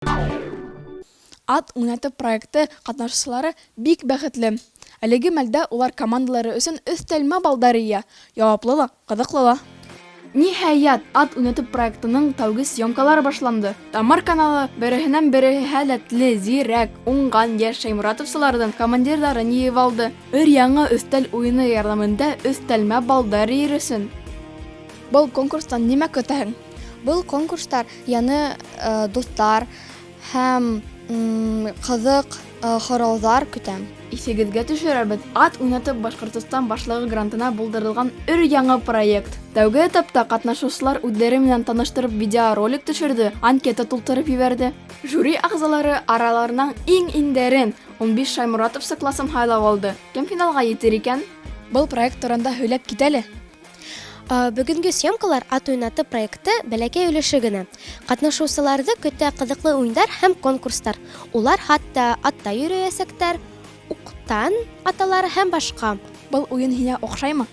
Ат уйнатып проекты ҡатнашыусылары бик бәхетле. Әлеге мәлдә улар командалары өсөн өҫтәлмә балдар йыя. Яуаплы ла, ҡыҙыҡлы ла. Ниһайәт, Ат уйнатып проектының тәүге съемкалары башланды. Тамыр каналы береһенән-береһе һәләтле, зирәк, уңган йәш шәйморатовсыларҙың командирҙарын йыйып алды. Өр-яңы өҫтәл уйыны ярҙамында өҫтәлмә балдар йыйыр өсөн. Был конкурстан нимә көтәһең? Был конкурстар яңы дуҫтар һәм ҡыҙыҡ һорауҙар көтәм. Иҫегеҙгә төшөрәбеҙ, Ат уйнатып Башҡортостан Башлығы грантына булдырылған өр-яңы проект. Тәүге этапта ҡатнашыусылар үҙҙәре менән таныштырып видеоролик төшөрҙө, анкета тултырып ебәрҙе. Жюри ағзалары араларынан иң-иңдәрен, 15 Шайморатовсы классын һайлап алды. Кем финалға етер икән? Был проект турында һөйләп кит әле. Бөгөнгө съемкалар Ат уйнаты проекты бәләкәй өлөшө генә. Ҡатнашыусыларҙы көтә ҡыҙыҡлы уйындар һәм конкурстар. Улар хатта атта йөрөйәсәктәр, уҡтан аталар һәм башҡа. Был уйын һиңә оҡшаймы?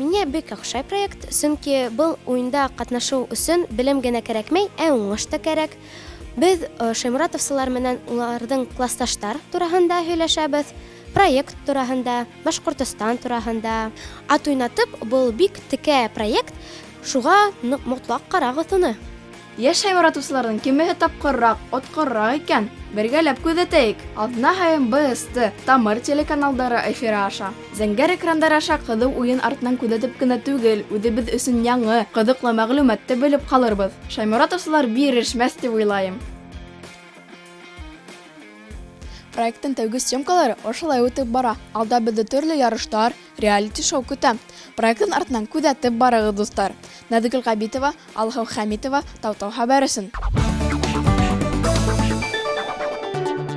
Миңә бик оҡшай проект, сөнки был уйында ҡатнашыу өсөн белем генә кәрәкмәй, ә уңыш та кәрәк. Беҙ шайморатовсылар менән уларҙың класташтар тураһында һөйләшәбеҙ. Проект тураһында, Башҡортостан тураһында. Ат уйнатып, был бик текә проект, шуға мотлаҡ ҡарағыҙ уны. Йәш яратыусыларҙың кемеһе тапҡырыраҡ, отҡорораҡ икән? Бергәләп күҙәтәйек. Аҙна һайын БСТ, Тамыр телеканалдары эфиры аша. Зәңгәр экрандар аша ҡыҙыу уйын артынан күҙәтеп кенә түгел, үҙебеҙ өсөн яңы, ҡыҙыҡлы мәғлүмәт тә белеп ҡалырбыҙ. Шайморатовсылар бирешмәҫ тип уйлайым. Проекттың тәүге съемкалары ошолай үтеп бара. Алда беҙҙе төрлө ярыштар, реалити-шоу көтә. Проекттың артынан күҙәтеп барығыҙ, дуҫтар. Наҙгөл Ғәбитова, Алһыу Хәмитова, Тау-Тау хәбәр өсөн.